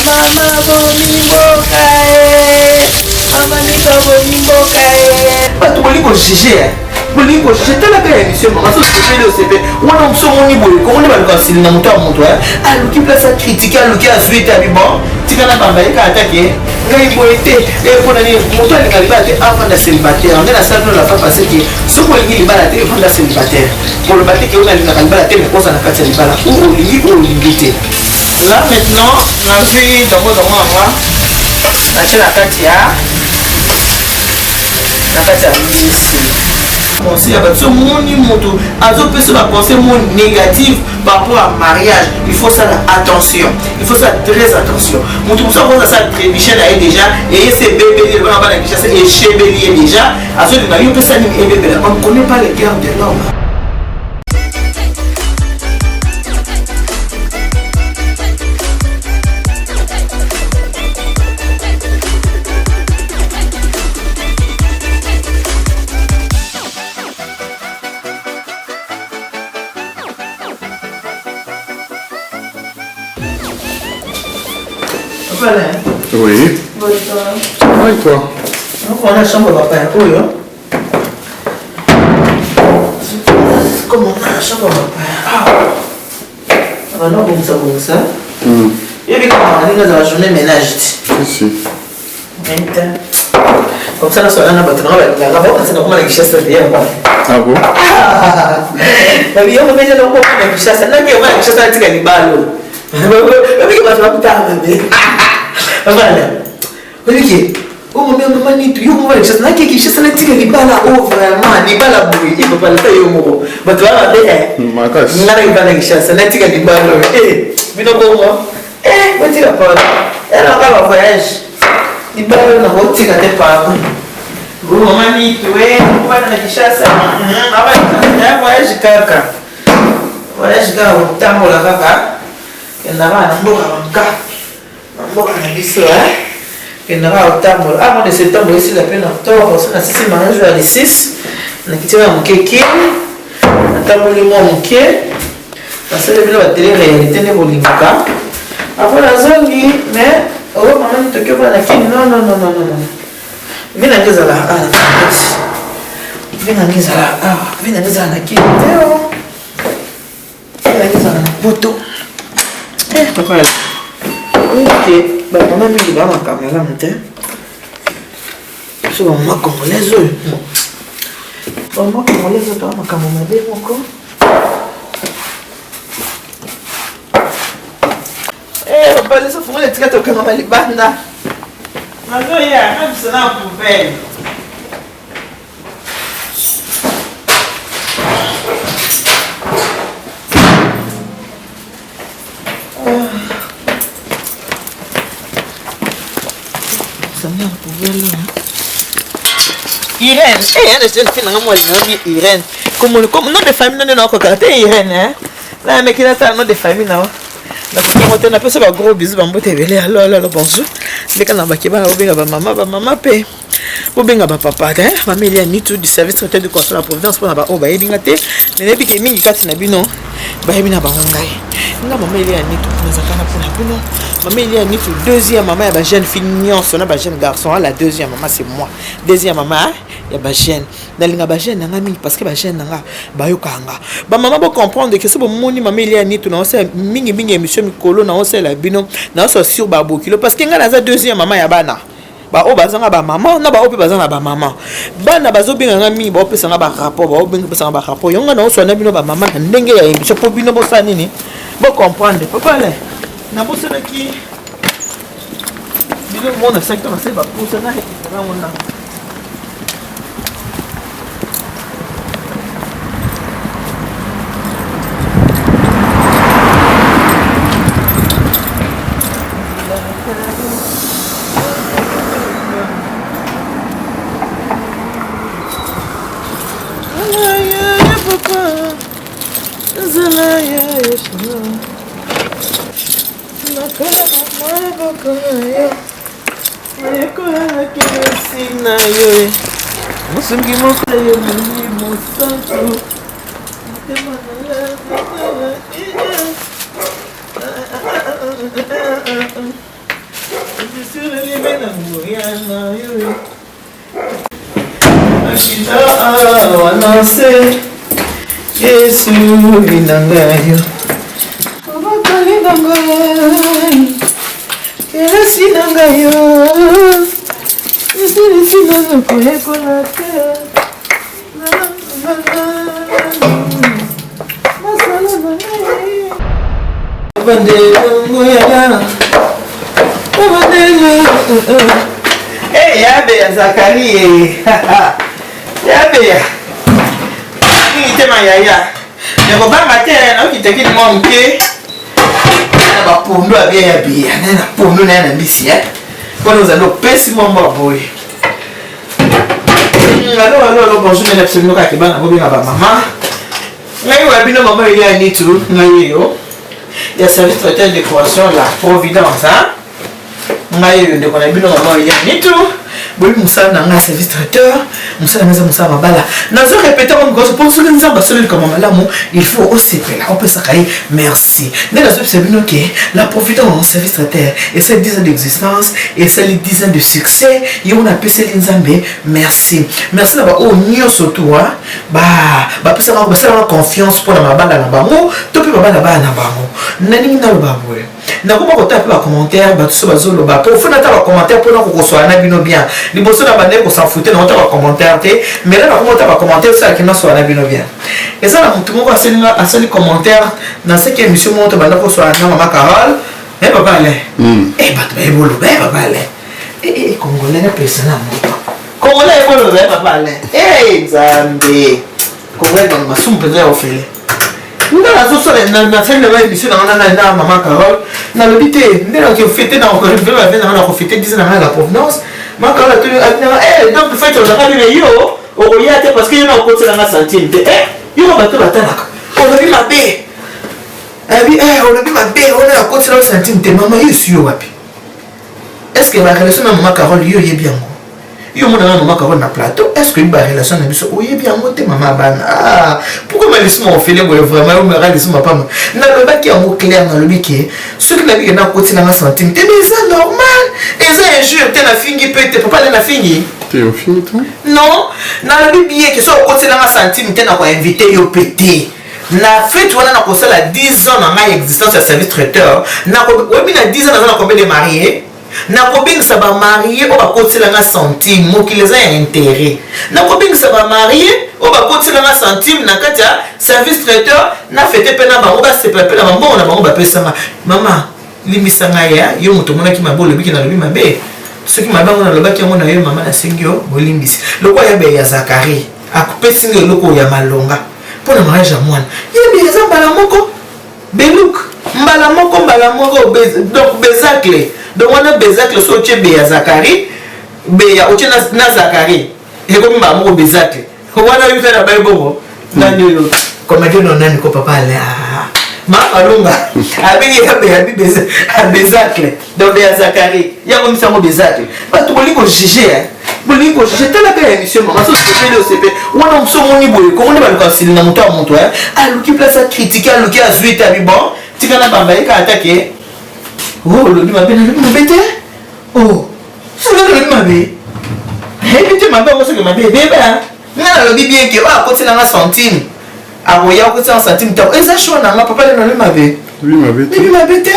Mama bomi mboka eh. Mama Nitu abomi mboka eh. Bato bolingi kojuge bolingi kojuge tala kaka émission mama so osepeli osepeli wana mosu omoni boye kongo nde baluka nsili na moto ya moto aluki place akritike aluki azwi te abi bon tika na bamba ye kaka take ngai boye te mpona nini moto alinga libala te avanda célibataire nde nasali no la fois passé ke soki olingi libala te evanda célibataire koloba te ke oyo nalingaka libala te mais oza na kati ya libala ou olingi ou olingi te. Là maintenant nazwi dongo dongo yanga natie na kati ya mbisi. Conseil ya bato, soki omoni moto azopesa ba conseil mo négative par rapport à mariage, il faut sala attention, il faut sala très attention. Moto mosusu akoza sala trébuche na ye déjà eye se ebebeli bana bana Kinshasa eshebeli ye déjà azolinga yo opesa nini ebebela. On ne connaît pas les guerres de l'homme. Voilà. Oui. Bonsoir. Ça va et toi? On a chambre papa oyo. Comment on a chambre papa? Ah. Bana bongisa bongisa. Yebi kaka ndenge ezala journée ménage ti. Si. Comme ça nasola na bato nanga balingaka baokanisa nakoma na Kinshasa te yango. Ah bon? Babi yango mpenza nakoma na Kinshasa naki yango na Kinshasa natika libalo. Babiki bato bakutaka mabe. Voilà. Babiki oyo mama mama Nitu yo moko na Kinshasa naki Kinshasa natika libala oyo vraiment libala boye e papa leta yo moko bato baa mabe Makasi. nga na libala na Kinshasa natika libala oyo e bino bongo e botika pardon elaka ba voyage libala oyo nakotika te pardon o mama Nitu e okobana na Kinshasa aba voyage kaka voyage kaka kotambola kaka kendaka na mboka banka na mboka na biso kendaka kotambola ah mois de septembre esila mpe na octobre so nasisi mariage ya le 6 nakiti na moke kini natamboli mwa moke nasali bino batele réalité nde bolingaka après nazongi mais oyo mama nitoki okola na kini non non non non non vi nanga ezala awa na kati vi nanga ezala awa vi nanga ezala na kini te o vi nanga ezala na poto eh papa oyoke bamama mingi baa makambo malamu te biso bamama congolaise oyo bamama congolaise oyo toa makambo mabe moko Eh, papa leso fungola etika tokangama libanda nazoya nabisa na poubelle. Irène, eh, yana jeune fille nanga mwa linga Irène. Comme comme nom de famille non non ko te Irène hein. Na meki na ta nom de famille na. Nakoki te napesa ba gros bisous bambote ebele. Allo allo allo bonjour. Ndeka na bakeba na obenga ba mama ba mama pe. Bobenga ba papa te. Mama Elia Nitu du service traiteur du conseil de la providence pona ba oyo bayebi nga te. Mais nayebi ke mingi kati na bino bayebi na bango ngai. Nga mama Elia Nitu nazalaka na pona bino. Mama Elia Nitu deuxième mama ya ba jeune fille nyonso na ba jeune garçon. La deuxième mama c'est moi. Deuxième mama ya ba jeune. Nalinga ba jeune nanga mingi parce que ba jeune nanga bayokaka nga. Ba mama bo comprendre que so bomoni mama Elia Nitu na osala mingi mingi émission mikolo na osala bino na osala sur ba bokilo parce que nga naza deuxième mama ya bana. Ba oyo bazanga ba mama na ba oyo pe bazanga ba mama. Bana bazobenga nga mingi baopesa nga ba rapport, baopesa nga ba rapport. Yango nga na osala na bino ba mama na ndenge ya émission po bino bosala nini? Bo comprendre. Papa le nabosanaki biloko moko nasalaki to nasali baposa na récupéré yango na Mosungi moko yo molimo santu motema na Je suis relevé na nguya na yo. Makita awa na se Yesu na ngai yo. Obakali na ngai kelasi na ngai yo. Esilisi nanu koyekola te. Hey, yabeya Zakari yabeya mingi te mayaya yakobanga te naokitakini mwa moke na bapondu abia ya biya naye na pondu naye na mbisi mpona ozali opesi mwa mwa boye Alo, alo, alo, bonjour, mesdames, bino kaka bana bobenga ba mama. Ngai wa bino mama Elia Nitu, ngai yo. Ya service traiteur décoration la Providence, hein? Ngai yo ndeko na bino mama Elia Nitu. Boyebi mosala na ngai service traiteur, mosala na ngai eza mosala mabala. Nazo répéter ngo mikoso mpo soki Nzambe asali likambo malamu, il faut osepela, opesaka ye merci. Nde nazobisa bino ke la Providence service traiteur esali 10 ans d'existence, esali 10 ans de succès, ye wana apeseli Nzambe merci. Merci na baoyo nyonso tu bapesaka basalaka confiance mpo na mabala na bango to mpe mabala bana na bango. Nalingi naloba boye, nakoma kotala mpe bacommentaire bato so bazoloba mpo fo nata bacommentaire mpona kokoswala na bino bien. Liboso na bandaki kosanfute na ota bacommentaire te, mais la nakoma ota bacommentaire osalaki naswala na bino bien. Eza na motu moko asali commentaire na seki émission moko tobanda koswala na mama Carole. Eh papa Alain, eh bato bayebi oloba, eh papa Alain, eh eh congolais na pesa na moto congolais ayebi oloba, eh papa Alain, eh Nzambe, congolais na masumu mpenza ya ofele. Nga nazosala nasali na ba émission na nga na mama Carole, nalobi te nde nakofete na korenouveler ba vœux na nga na kofete 10 ans na nga la provenance. Mama Carole atuni atinanga, eh donc fete ozalaka bino yo okoya te parce que yo na okotela nga centime te. Eh yo bato batalaka olobi mabe, abi eh olobi mabe wana nakotela yo centime te. Mama yo esi yo wapi? Est ce que ba relation na mama Carole yo oyebi yango? Yo omonaka mama Carole na plateau, est ce que oyebi ba relation na biso? Oyebi yango te mama bana. Ah, pourquoi malisuma ofele boye vraiment? Yo maka lisuma pamba. Nalobaki yango clair, nalobi ke soki nabiki nakotelanga centime te, mais eza normal, eza injure te, nafingi mpe te. Papa nde nafingi te, ofingi te. Non, nalobi bien ke soki okotelanga centime te, nakoinvite yo mpe te na fete wana. Nakosala 10 ans na ngai existence ya service traiteur. Oyebi na 10 ans naza na combien de marié? Nakobengisa bamarie oyo bakotiselanga centime. Mokili eza ya intérêt. Nakobengisa bamarie oyo bakotiselanga centime na kati ya service traiteur, na fete mpe na bango, basepela mpe na bambongo na bango bapesanga. Mama, limbisa ngai ya yo moto omonaki mabe, olobiki nalobi mabe. Soki mabe yango nalobaki yango na yo mama, nasengi yo bolimbisi. Lokola yabe ya Zakari akopesi ngai eloko ya malonga mpo na mariage ya mwana, yebi eza mbala moko beluk, mbala moko, mbala moko. Donc bezacle, donc wana bezacle, so otie be ya Zakari, beya otie na Zakari, ekomi mbala moko bezacle wana. Yuta na bai bongo nani oyo comédien no nani ko papa ale makalunga abengi ya beya bi bezacle, donc beya Zakari yango misango bezacle. Bato bolingi kojuge, bolingi kojuge. Tala kaka émission mama, so osepeli, osepeli wana. Mosu omoni boye kongo nde baluka nsili na moto ya moto, aluki place acritique, aluki azwi te, abi bon tika na bamba ye kaka atake. O olobi mabe, nalobi mabe te. O soki nalobi mabe, nayebi te mabe yango soki mabe ebeba. Nga nalobi bien ke oyo akotelanga centime akoya, akotelanga centime ntango eza choix na nga. Papa le nalobi mabe? Lobi mabe te,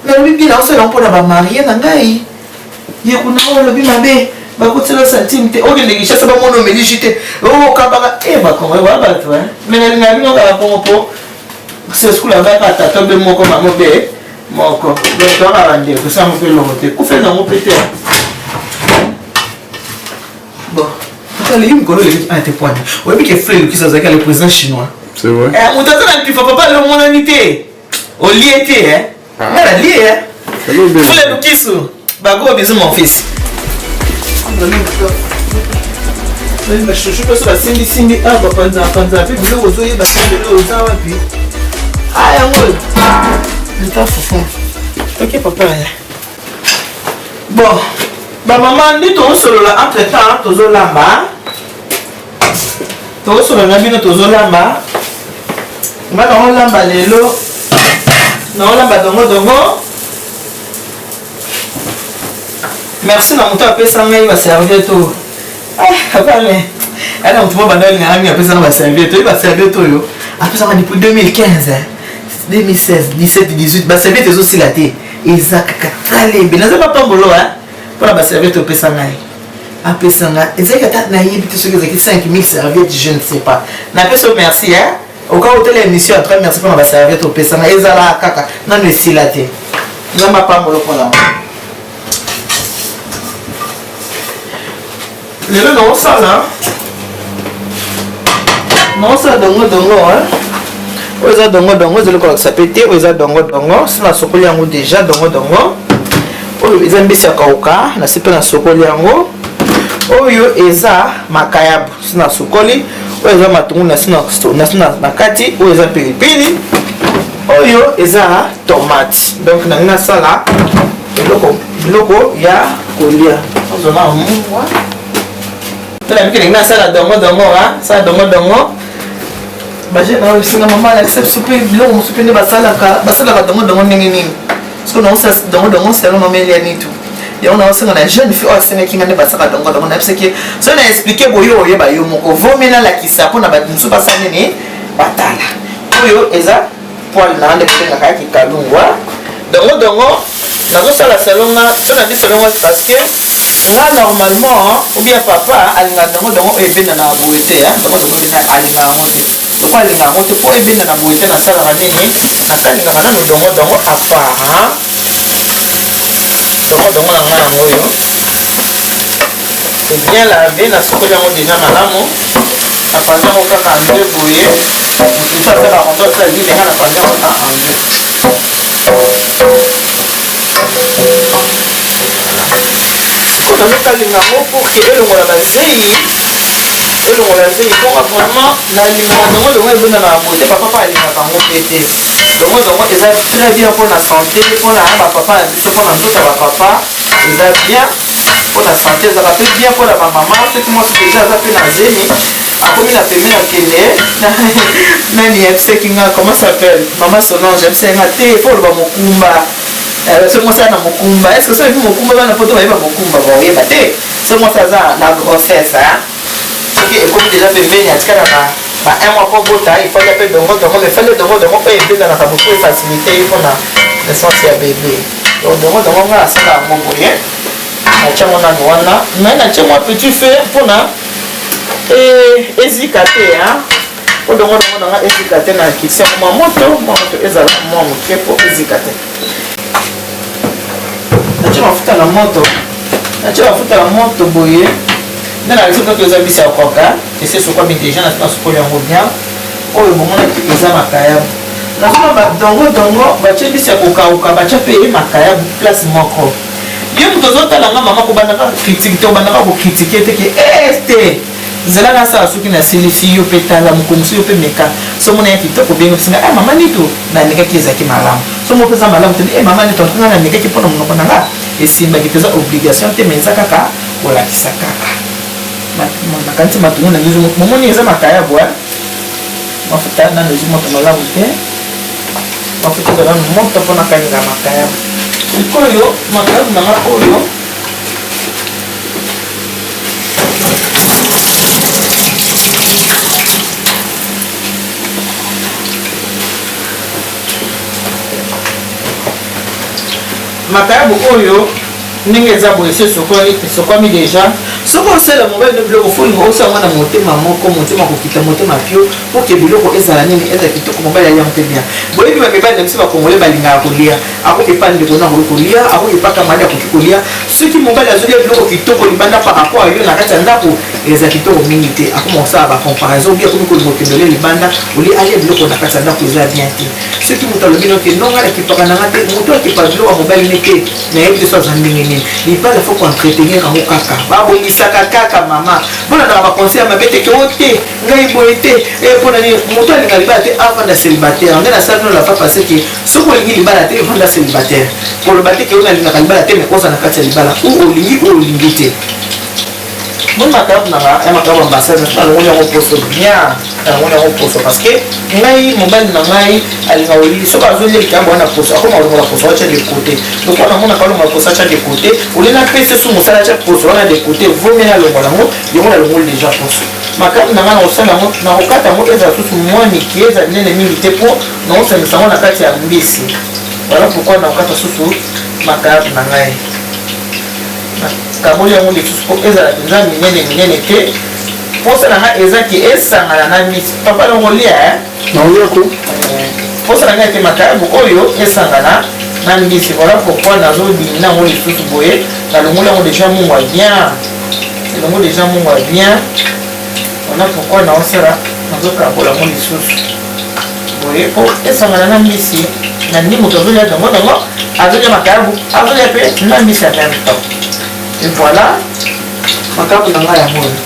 nalobi bien. Naosala yango mpona bamarie na ngai. Ye kuna oyo olobi mabe, bakotela centime te, okende Kinshasa bamona omeli jus te, okabaka e bakongo wa bato. Me nalinga bino kaka bongo mpo seskul azaka tata be moko, mama be moko, donc toaka bandeko sango mpe eloko te kufeli nango mpe te. Bon, alingi mikolo eleki aya te poani. Oyebi ke frère Lukisa azalaki le président chinois? C'est vrai. Moto aza na mpifa papa le omonani te, olie te nga nalie. Frère Lukisu, bagros bisous mon fils. Bashushu mpe so basimbisimbi awa, bapanzaka panzaka mpe biloko, ozoyeba te lelo oza wapi. Ah, yango oyo nta fufu. Ok papa. Bon bamama, nde tozosolola entre temps tozolamba, tozosolola na bino, tozolamba. Nga naolamba lelo, naolamba dongodongo. Merci na moto apesa ngai ba serviette oyo. Ah, abale. Ana moto moko banda alingaka mingi apesa ngai ba serviette oyo, ba serviette oyo apesa ngai depuis 2015, 2016, 17, 18, ba serviette ezosila te. Eza kaka talebe. Naza mapambolo hein mpona ba serviette opesa ngai. Apesa ngai ezalaki ata nayebi te soki ezalaki 5000 serviette, je ne sais pas. Napesa yo merci hein. Oka otala émission en très merci mpona ba serviette opesa ngai, ezalaka kaka nano esila te. Nzambe apambolo mpona yango. Lelo naosala naosala dongo dongo oyo eza dongo dongo, ezali kolakisa pe te. Oyo eza dongo dongo, si nasokoli yango déjà. Dongo dongo oyo eza mbisi ya kauka, nasi mpe nasokoli yango. Oyo eza makayabu, si nasokoli. Oyo eza matungulu, nasi na kati. Oyo eza pilipili, oyo eza tomate. Donc nangi nasala biloko biloko ya kolia. Ozona mungwa tala miki, ndenge nasala dongo dongo, sala dongo dongo. Bajeune oyo esinga mama alakisa biso mpe biloko mosusu mpe nde basalaka basalaka dongo dongo ndenge nini. Soki naosala dongo dongo selon mama Elia Nitu, yango naosenga na jeune fille oyo asengaki nga nde basalaka dongo dongo. Nayebisaki soki na expliquer boye, oyeba yo moko vomi nalakisa mpona bato mosusu basala nini, batala. Oyo eza poêle na nde babengaka ya kikalungwa. Dongo dongo nazosala selon nga so na bi selon nga, parce que nga normalement ou bien papa alingaka dongo dongo oyo ebenda na boye te. Dongo dongo ebenda, alingaka yango te. Loko alingaka yango te mpo ebenda na boye te, nasalaka nini? Nakalingaka nano dongo dongo à part. Dongo dongo na ngai yango oyo, c'est bien lavé, nasokoli yango déjà malamu. Napanzi yango kaka en deux boye. Mosusu asala rondo, asala libre, nga napanzi yango kaka en deux. Sikoyo nazokalinga yango pour que elongola bazei, elongola zei. Mponga vraiment nalingaka dongo dongo ebenda na boye te, papa mpe alingaka yango mpe te. Dongo dongo eza très bien mpona santé, mpona bapapa na biso, mpona nzoto ya bapapa eza bien, mpona santé ezalaka mpe bien mpona bamama. Soki mwasi déjà aza mpe na zemi, akomi na pembeni, akende nani yebisaki nga, comment s'appelle, mama Solange yebisaki nga te mpo oloba mokumba. Soki mwasi aza na mokumba, est ce que soki ebi mokumba, bana poto bayeba mokumba, baoyeba te. Soki mwasi aza na grossesse, soki ekomi déjà pembeni, atikala na ba un mois mpo bota, il fallait mpe dongo dongo, mais fallait dongo dongo oyo ebendanaka motu, efacilité ye mpona naissance ya bébé. Donc dongo dongo nga asala yango boye, natiango nanu wana, mais natie mwa petit feu mpona ezika te, po dongo dongo nanga ezika te. Na kisi yango mwa moto, mwa moto ezala mwa moke mpo ezika te. Natie mafuta na moto, natie mafuta na moto boye nde na biso mpe. Eza mbisi ya koka, esi esokwami déjà, na nasukoli yango bien. Oyo bomonaki eza makayabu. Nazoma badongo dongo, batie mbisi ya kokauka, batie mpe ye makayabu place moko. Ye moto ozotala nga, mama, kobandaka critique te, obandaka kocritiquer te ke te. Nzela nasala, soki nasilisi, yo mpe tala mokongo, so yo mpe meka. So mona ya kitoko, obengi bisinga: "Ah, mama Nitu, namekaki, ezalaki malamu." So moko eza malamu te: "E mama Nitu, nga namekaki, mpona monoko na nga esimbaki te." Eza obligation te, mais eza kaka kolakisa kaka. Nakanisi matungu na ngizo, momoni eza makayabu. Mafuta nano ezwi moto malamu te, mafuta eza nano moto mpona kalinga makayabu. Sikoyo makayabu nanga oyo, makayabu oyo ndenge eza boye, esi esokwami déjà. Soki osala mobali no biloko, folingo osala na motema moko, motema kokita, motema pio, po que biloko ezala nini, ezala kitoko, mobali alia mpe bien. Boyebi bamibali na biso bakongole balingaka kolia, akoki epa ndeko na akoki kolia, akoki epa kamadi akoki kolia. Soki mobali azolia biloko kitoko libanda par rapport ya yo na kati ya ndako, eza kitoko mingi te. Akoma kosala bacomparaison, obi akomi kolinga okendele libanda olie alia biloko na kati ya ndako, eza bien te. Soki moto alobi noke nonga nakipaka nanga te, moto akipa biloko ya mobali ne te, nayebi te so aza ndenge nini. Libala faut koentretenir yango kaka, babongisaka kaka. Mama, mpo baconseil ya mabe te ke o te ngai boye te. Mpona nini moto alinga libala te, avanda célibataire? Nde nasali no lafa, parce que soki olingi libala te, evanda célibataire. Koloba te ke oyo nalingaka libala te, mais oza na kati ya libala, ou olingi ou olingi te. Moni makayabu na nga ya makayabu ambassade na nalongoli yango poso bien, nalongoli yango poso parce que ngai mobali na ngai alinga oli soki azolia likambo wana poso akoma kolongola poso atya de côté. Lokola namonaka alongola poso atya de côté, olie napesi su mosala atya poso wana de côté, vomi nalongola yango, yango nalongoli déjà poso. Makayabu na ngai nakosala yango, nakokata yango ezala susu mwa mike, ezala minene mingi te mpo nakosangisa yango na kati ya mbisi. Voilà pourquoi nakokata susu makayabu na ngai. Nakaboli yango lisusu mpo ezala mpenza minene minene te. Mposa na ngai eza ke esangana na mbisi. Papa nakolia Nakolia ko. Mposa na ngai ete makayabu oyo esangana na mbisi. Voilà pourquoi nazodimina yango lisusu boye. Nalongoli yango déjà mungwa bien. Elongoli déjà mungwa bien. Voilà pourquoi naosala nazokabola yango lisusu boye mpo esangana na mbisi. Na nde moto azolia dongo dongo, azolia makayabu, azolia mpe na mbisi en même temps. Et voilà makayabu na ngai yango oyo.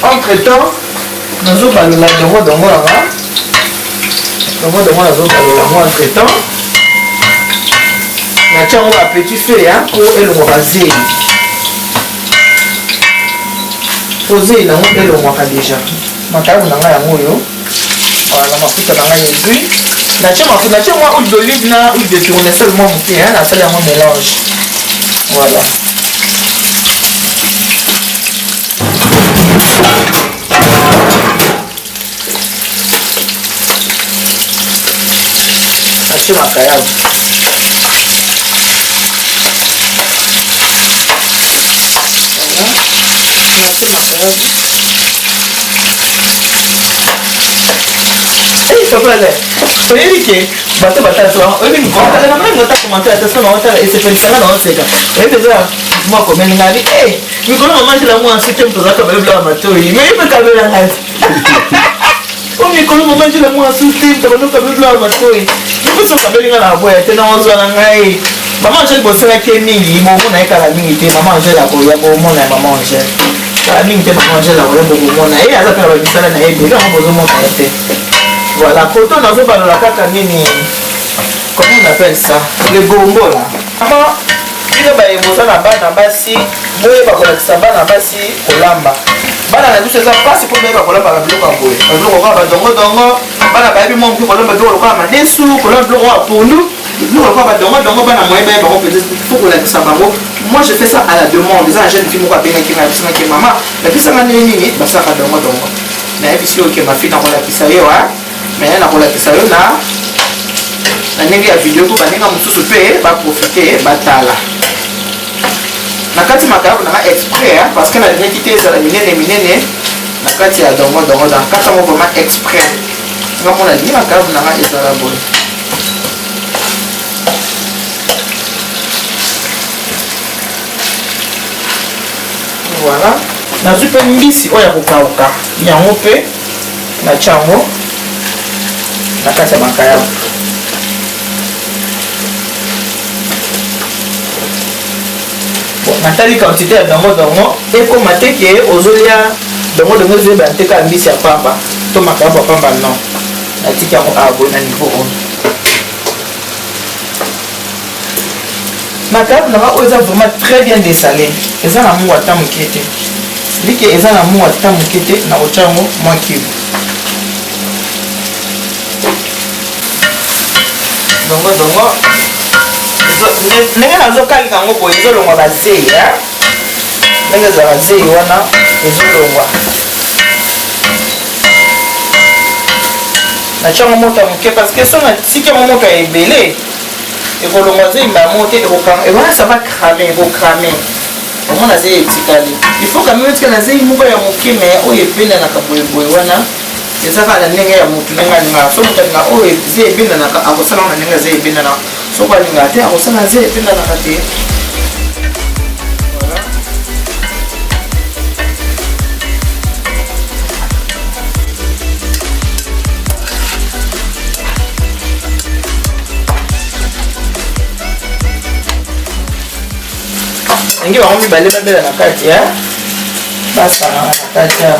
Entre temps nazobalola dongo dongo na nga, dongo dongo nazobalola yango. Entre temps natia yango ba petit feu ya mpo elongwaka zeyi, mpo zeyi nango elongwaka déjà. Makayabu na ngai yango oyo. Voilà, mafuta na ngai ezwi, natie mafuta, natie mwa huile d'olive na huile de tournesol mwa moke, nasali yango mélange. Voilà, natie makayabu. Natie makayabu. Oyebi ke bato batala, oyebi ota commentaire ata so na otala esepelisanga na oseka. Oyebi eza mwa komeli ngai e mikolo mama Angela mwa nsu te, moto ozalaka bayebila matoi me ye mpe kabela ngai o mikolo mama Angela mwa nsu te, moto bandoka bayebila matoi mpe so kabeli ngai na boya te na ozwa na ngai. Mama Angele bosalaki ye mingi, bomona ye kala mingi te. Mama Angele akoya, bomona ya mama Angele kala mingi te. Mama Angele akoya, bokomona ye, aza mpe na bamisala na ye ebele, yango bozomona ye te. Voilà, koto nazobalola kaka nini, comment on appelle ça, le gombo là. Mama, bino baye boza na bana basi, boyeba kolakisa bana basi kolamba. Bana na biso eza mpasi mpo bayeba kolamba babiloko ya boye, babiloko kaka badongodongo. Bana bayebi mwa moke kolamba biloko lokola madesu, kolamba biloko ya pondu, biloko lokola badongodongo. Bana moye bayeba bango mpenza, faut kolakisa bango. Moi je fais ça à la demande. Eza na jeune fille moko abengaki ngai, abisanaki: "Mama, lakisanga ndenge nini basalaka dongodongo." Nayebisi yo ke mafi nakolakisa yo, mais nakolakisa yo na ndenge ya video mpo baninga mosusu mpe baprofite batala. Na kati makayabu nanga exprès parce que nalingaki te ezala minene minene na kati ya dongodongo. Na kati yango vraiment exprès, nga mpo nalingi makayabu nanga ezala boye. Voilà, nazwi mpe mbisi oyo ya kokauka, yango mpe natia yango na kati ya makayabu. Bon, natali quantité ya dongodongo ekóma te ke ozolia dongodongo ezoyeba te kaka mbisi ya pamba to makayabu ya pamba. Non, natiki yango awa boye na niveau oyo. Makayabu nanga oyo eza vraiment très bien dessalé, eza na mungu ata moke te. Like eza na mungu ata moke te, na kotya yango mwa kivu. Dongo dongo ndenge nazokalika yango boye, ezolongwa bazei ndenge ezala zei wana ezolongwa. Natya yango moto ya moke parce que so natiki yango moto ya ebele, ekolongwa zei mbamo te, wana ça va cramer, ekocramer. Omona zei etikali. Il faut quand même etika na zei moko ya moke, mais oyo ebendanaka boyeboye wana eza kaka na ndenge ya motu ndenge alingaka. So moto alingaka oyo zei ebendanaka, akosala ngo na ndenge zei ebendanaka. Soki alingaka te, akosala zei ebendanaka te. Ndenge bango mibale babela na kati ya basangana na kati ya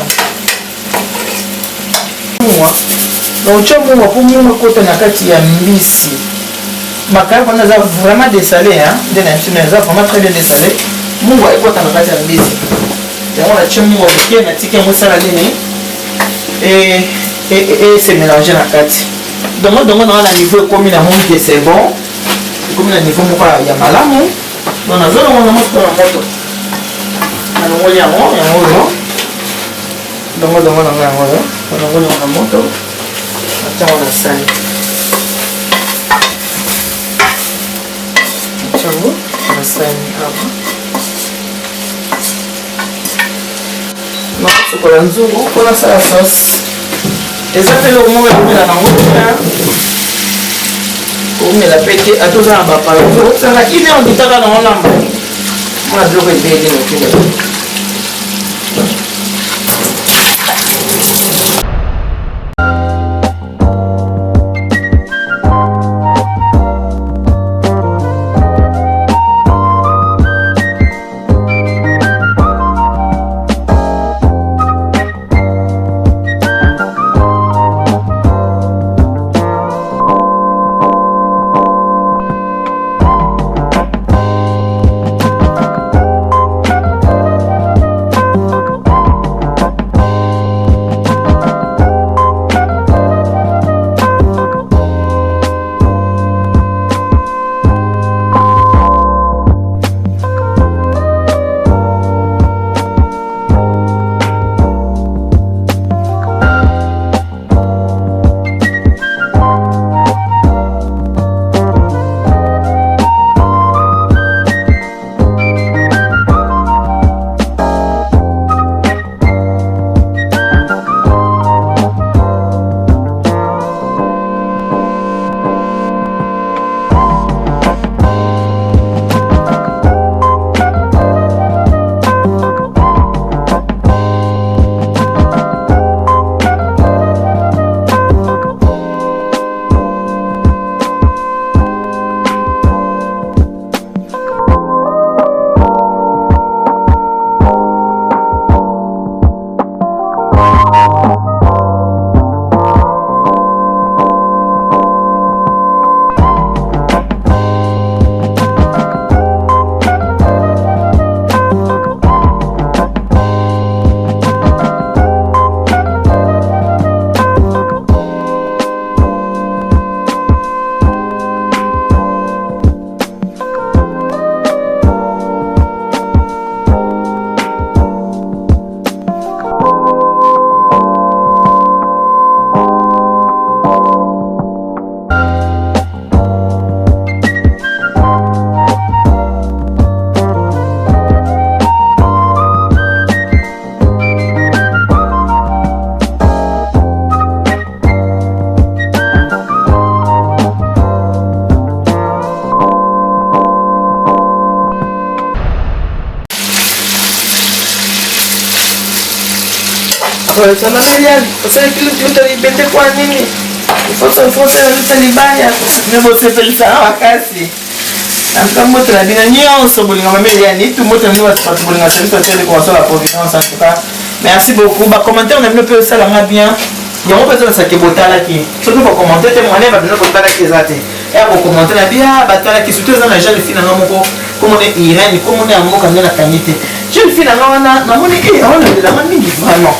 mungwa, naotya mungwa mpo mungwa ekota na kati ya mbisi. Makayabu wana eza vraiment dessalé, nde na biso eza vraiment très bien dessalé. Mungwa ekota na kati ya mbisi. Yango natie mungwa moke, natiki yango esala nini? E se mélanger na kati. Dongo dongo na wana niveau ekomi na moni que c'est bon. Ekomi na niveau moko ya malamu. Donc nazolongola yango sikoyo na moto. Nalongoli yango, yango oyo. Dongo dongo na ngai yango oyo. Nalongoli yango na moto. Natia yango na sani. Natia yango na sani awa. Nakosukola nzungu mpo nasala sauce. Eza mpe eloko moko ekomela nango koumela mpe te ata oza na bapala osala une heure ditaka nango lamba mwana biloko ebele noki. Mama Miriam, osalaki luta libete kwa nini? Ifo luta libaya. Me bosepelisaka makasi. En tout cas, mbote na bino nyonso bolinga Mama Eliane, itu mbote na bino bato bolinga service hotel de la providence. En tout cas, merci beaucoup. Ba commentaire na bino mpe osalanga bien. Yango mpe ezolasaki botalaki. Soki bokommente te, mwana ba bino botalaki eza te. Ya bokommente na bia batalaki, surtout eza na jeune fille na nga moko komona Irène, komona ya mboka nde nakangi te. Jeune fille na nga wana namoni eh aolandelanga mingi vraiment.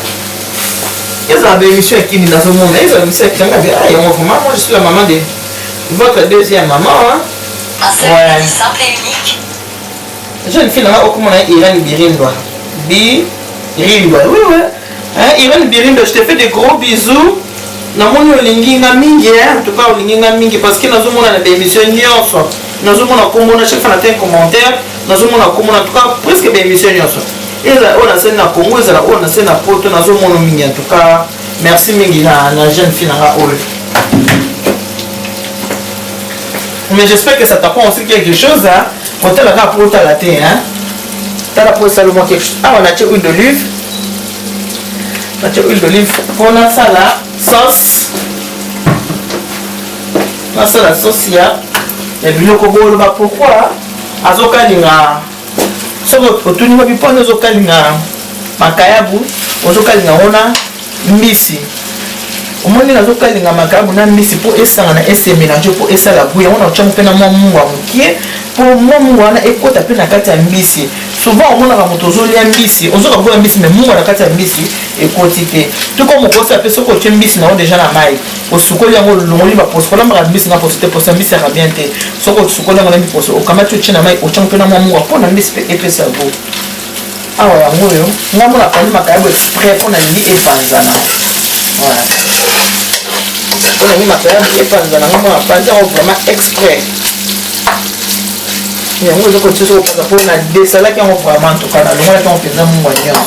Ezala ba émission ya kini nazomona, ezala émission ya kini nga ah yango vraiment, moi je suis la maman de votre deuxième maman hein. Un seul, ouais. Simple et unique. Jeune fille nanga okomona Irène Birindwa. Birindwa. Oui oui. Hein, Irène Birindwa, je te fais des gros bisous. Namoni olingi nga mingi hein. En tout cas olingi nga mingi parce que nazomona na ba émission nyonso. Nazomona kombo na chaque fois na un commentaire, nazomona kombo en tout cas presque ba émission nyonso. Ezala oyo nasali na Congo, ezala oyo nasali na Poto, nazomona mingi en tout cas. Merci mingi na jeune fille nanga oyo. Mais j'espère que ça t'apprend aussi quelque chose hein. Kotala kaka po otala te hein. Tala po esala mwa quelque chose. Awa natie huile d'olive. Natie huile d'olive mpo nasala sauce. Nasala sauce ya biloko. Boloba pourquoi azokalinga. Soki otuni wapi mpona ozokalinga makayabu, ozokalinga ngo na mbisi. Omoni nazokalinga makayabu na mbisi mpo esangana, ese mélange mpo esala goût. Yango naotyango mpe na mwa mungwa mokie mpo mwa mungwa wana ekota mpe na kati ya mbisi. Souvent omonaka moto ozolia mbisi, ozoka goya mbisi, mais mungwa na kati ya mbisi ekoti te. Tout comme okosa mpe soki otie mbisi na yo deja na mai, osukoli yango, olongoli baposo. Kolambaka mbisi na poso te, poso ya mbisi yaka bien te. Soki osukoli yango na miposo, okamati, otie na mai, otiango mpe na mwa mungwa mpo na mbisi mpe epesa goût. Awa yango oyo nga mona panzi makayabo exprès mpo na lingi epanzana. Voilà, mpo na lingi makayabo epanzana, nga mona panzi yango vraiment exprès. Yango eza kotia soki opanza, mpo na desalaki yango vraiment. En tout cas, nalongolaki yango mpenza mungwa nyonso.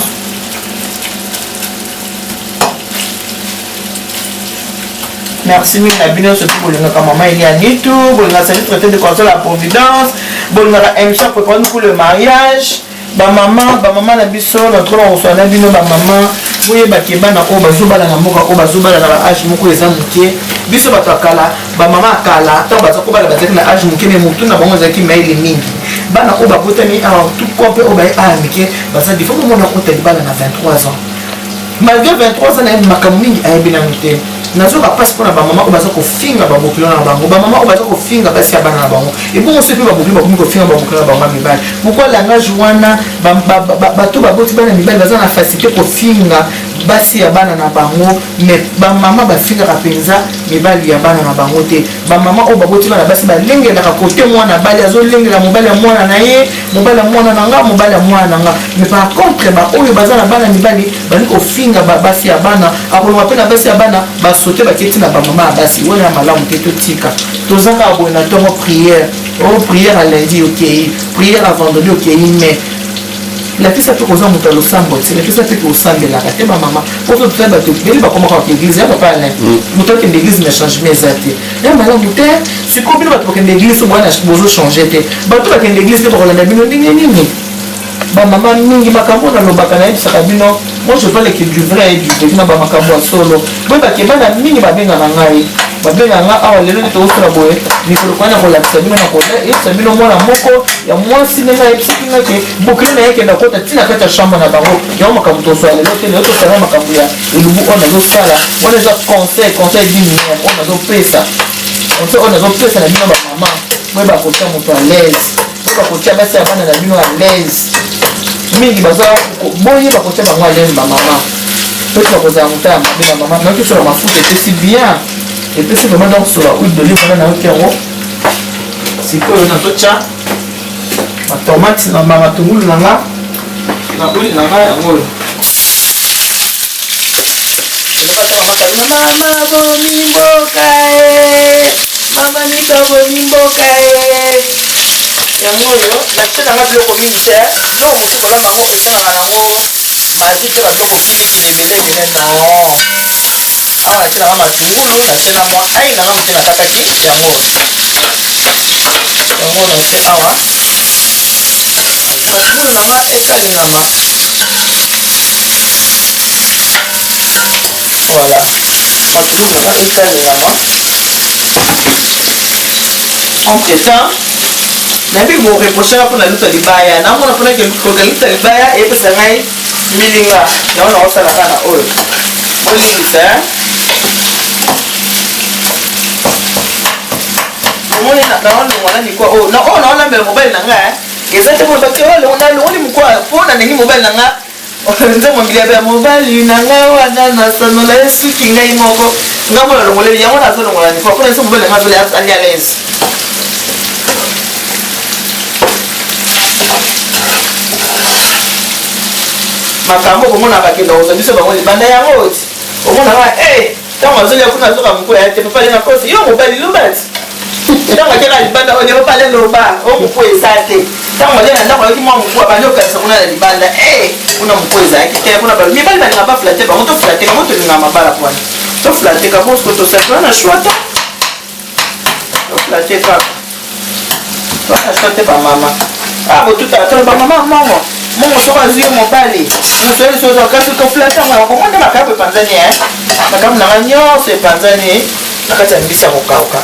Merci mingi na bino nyonso bolingaka mama Elia Nitu, bolingaka service traité de console la providence, bolingaka émission Préparons pour le mariage. Bamama, bamama na biso na tro na kosala na bino. Bamama, boyebaki bana oyo bazobala na mboka oyo, bazobala na ba âge moko eza moke. Biso bato ya kala, bamama ya kala, ntango baza kobala, bazalaki na âge moke, mais motu na bango ezalaki mayele mingi. Bana oyo babotami awa, tout comme mpe oyo baye awa mike, baza difo. Bomona kota libala na 23 ans, malgré 23 ans na ye, makambo mingi ayebi nanu te. Nazoka mpasi mpona bamama oyo baza kofinga babokilo na bango, bamama oyo baza kofinga basi ya bana na bango. Ebongo so mpe babokilo bakomi kofinga babokilo na bango ya mibali, pourquoi langage wana? Bato baboti bana mibali baza na facilité kofinga basi ya bana na bango, mais bamama bafingaka mpenza mibali ya bana na bango te. Bamama oyo baboti bana basi balengelaka kote mwana bali, azolengela mobali ya mwana na ye, mobali ya mwana na nga, mobali ya mwana na nga. Mais par contre, baoyo baza na bana mibali bali kofinga basi ya bana, akolonga mpe na basi ya bana, basote baketi na bamama ya basi wana ya malamu te. Totika, toza kaka boye na ntongo prière, o prière ya lundi okei, prière ya vendredi okei, mais lakisa mpe koza moto ya losambo te, lakisa mpe kosambelaka te. Bamama, po so tosali, bato ebele bakomaka koke église ya papa Alain, moto akende église mais changement eza te ya malamu te. Sikoyo bino bato bakende église, so bwana bozochange te, bato bakende église te bakolanda bino ndenge nini? Bamama mingi, makambo nalobaka, nayebisaka bino, moi je parle que du vrai et du vécu, na bamakambo ya solo. Boyebake bana mingi babengaka ngai, babengaka ngai awa. Lelo nde tokosala boye, mikolo koya na kolakisa bino, na koyebisa bino mwana moko ya mwasi ndenge ayebisaki ngai ke bokilo na ye ekenda kota ntina kati ya chambre na bango. Yango makambo tosala lelo te. Lelo tosala makambo ya elubu oyo nazosala wana, eza conseil, conseil lumière oyo nazopesa, conseil oyo nazopesa na bino bamama. Boyeba kotia moto à l'aise, boyeba kotia basi ya bana na bino à l'aise. Mingi baza, boyeba kotia bango à l'aise. Bamama, soki bakozala moto ya mabe, bamama, nayoki sola mafuta epesi bien, epesi vraiment. Donc sola huile d'olive wana, nayoki yango. Sikoyo nazotya batomate na matungulu na nga na huile na nga. Yango oyo elobaka mama Kalina: "Mama bomi mboka e, mama Mika bomi mboka e." Yango oyo natie nanga biloko mingi te. Biloko mosusu kolamba yango esengaka yango magie te, babiloko kilikili ebele ebele, non. Awa natie nanga matungulu, natie na mwa ail nanga moke nakataki. Yango, yango natie awa, matungulu nanga ekalingama. Voilà, matungulu nanga ekalingama. Entre temps, nayebi boreprochaka mpona luta libaya. Namona mpona koka luta libaya eyepesa ngai milinga yango naosala kaka na oyo. Bolingisa omoni, naolongwa na mikwa oyo oyo naolambela mobali na ngai. Eza te bati nalongoli mokwa mpo na ndenge mobali na nga. Nzembo mbiliabe ya mobali na ngai wana, nasanola ye suki ngai moko, ngai mpo nalongoleli yango. Nazolongola mikwa mpona biso, mobali na ngai azoli ali à l'aise. Makambo komona bakenda kozwa biso bango libanda, yango oti omonaka ntango azolia kuna, azoka mokolo ya te. Papa alenga kosi yo mobali, loba ti ntango atiaka libanda oyo, papa ale loba o moku eza te. Ntango alia na ndako, ayoki mwa moku, abandi okanisa kuna na libanda, kuna moku ezalaki te. Kuna mibali balinga baflatter bango, toflatter bango, tolingaka mabala pwana toflatter ka bosiko, tosala na choix te, toflatter kaka, tona choix te. Bamama botuta tolo, bamama mongo mongo, soko azwi yo mobali moto sozo, kasi koflatter yango komona nde makambo epanzani, makambo nanga nyonso epanzani na kati ya mbisi ya kokauka.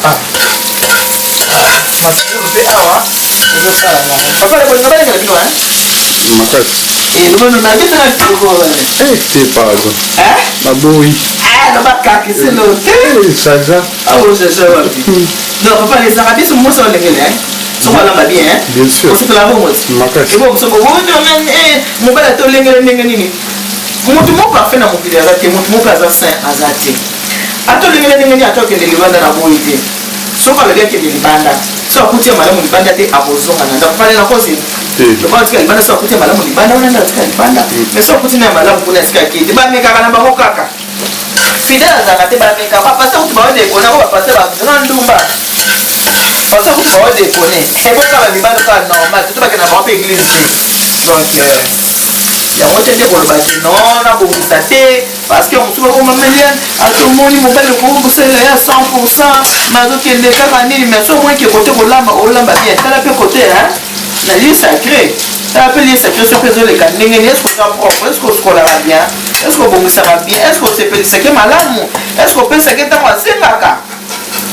Matungulu mpe awa ezosala nango. Papa, bolinga balengela bino? Makasi. Na biso na frigo. Te, pardon, naboyi. Loba kaka eselo te. Saza. Awa ozaza wapi? Non, papa, ezalaka biso moso olengele. Soko alamba bien, hein? Bien sûr. Osepela bongo ti. Makasi. Ebo soko mobali ata olengele ndenge nini, motu moko parfait na mokili aza te, motu moko aza saint aza te. Ata olengele ndenge nini, ata okende libanda, na boyi te. Soki alobi akende libanda, so akuti ya malamu libanda te, akozonga na ndako. Pale nakozi lokola atika libanda, so akuti ya malamu libanda wana nde atika libanda. Mais so akuti na ya malamu kuna, esika akende, bamekaka na bango kaka. Fidèle azalaka te, bamekaka. Bapasteur kutu baodekone ako, bapasteur bazona ndumba, pasteur kutu baodekone ebonga bamibali kaka normal, surtout bakende na bango mpe église te. Donc yango te nde koloba te non, nabongisa te, parce que mosusu bakoma Meliane, atomoni mobali okokosalela ya 100, mais azokende kaka nini. Mais so omoni ke kote kolamba, olamba bien, tala mpe kote na lieu sacré, tala mpe lieu sacré soki ezoleka ndenge nini. Est ce oza propre? Est ce osukolaka bien? Est ce obongisaka bien? Est ce osepelisaki malamu? Est ce opesaki ntango asengaka?